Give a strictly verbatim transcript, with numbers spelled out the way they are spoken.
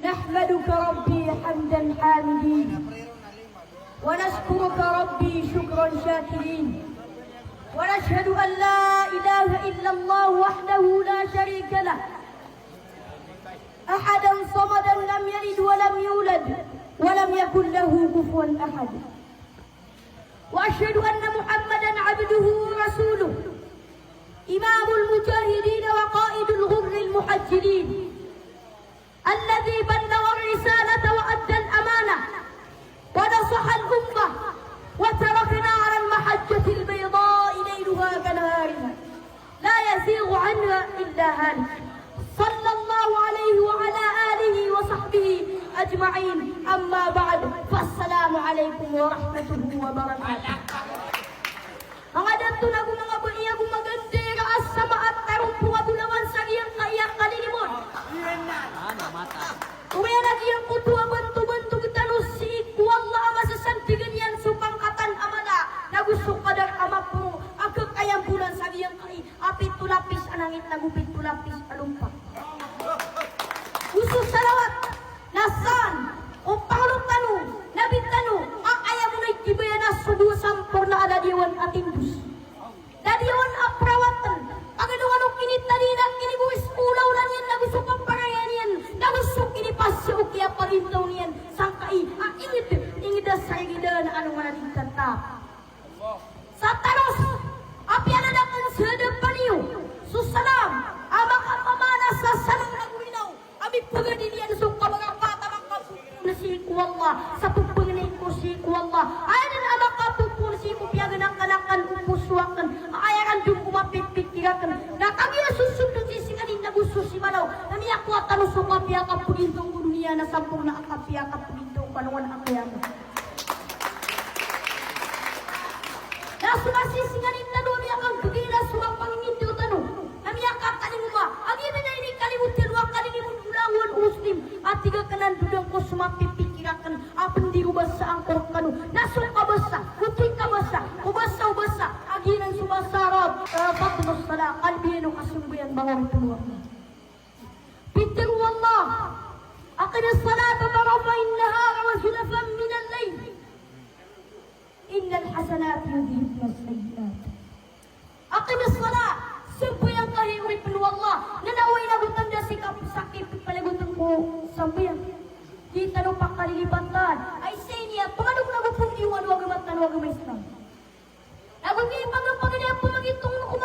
نحمدك ربي حمد الحامدين، ونشكرك ربي شكر الشاكرين، ونشهد أن لا إله إلا الله وحده لا شريك له، أحدا صمدا لم يلد ولم يولد، ولم يكن له كفوا أحد. وأشهد أن محمدا عبده ورسوله، إمام المجاهدين وقائد الغر المحجلين، الذي بلغ الرسالة وأدى الأمانة ونصح الأمة وتركنا على المحجة البيضاء ليلها كنهارها لا يزيغ عنها إلا هالك. صلى الله عليه وعلى آله وصحبه أجمعين. أما بعد، فالسلام عليكم ورحمة الله وبركاته. Manga dato nago manga bali ago magandera a sama a tarompo a bolawan sa giyangkai a kalilimod. Oway, na giyangkoto a bantobantog tano sii ko Allah a masasandigan iyan so pangkatan a mala, nago so kadar a maporo a kekayambolan sa giyangkai a pito lapis a nangit nago pito lapis a lompa. Go so salawat na san o panglo tano, Nabi tano, a aya bo na ikibaya na so dowa samporna a ladiyawan a tindos, ladiyawan a perawatan, pagadongan o kinitadina, kinigowis ko olaola niyan, nago so kaparaya niyan, nago so kinipasiya o kiyapagintaw niyan sangkai a inged, inged a saigid a alongan a di tatap. Sa taros a piyalalaken sa hadapan iyo so salam a makapamana sa sanang nago inaw a mipegadil iyan so kabarakat a makapopon sii ko Allah, sa pepengni ko sii ko Allah. Aya den a makapopon sii ko piyaganakanakan o poso aken, aya random ko mapipikir aken. Na kagiya so sondo sii si nganin nago so simanaw na miyakowa tano so kapiya kapegintaw ko doniya na samporna a kapiya kapegintaw ko alongan a kiyama. Na so masisinganin tano a miyakagegay na so mapangingindaw tano na miyakatalingoma a giyanan a inikalimo tano a kalilimod o langowan o Muslim a tig aken a ndodang ko so mapipikir aken a pendiro basa angko rekano. Na so kabasa, oto i kabasa, o basa, o basa a giyanan so basa Arab, eh, fadlus salah, kalbiyan o kasambayang, manga oripn o Allah. Pitharo o Allah, aqimis salata tarafay nahar wa zulafan minal layl. Innal hasanati yudhhibnas sayyi'at. Aqimis salah, sambayang ka, hay oripn o Allah. Na aya ina bo tanda sii ka sakit palagotan ko sambayang. Di tano pakalilipatan. Ay sa iniya, pangadok na bo pn iyo a agama tano a agama Islam. Nago kipagapagadi a pamagitong ko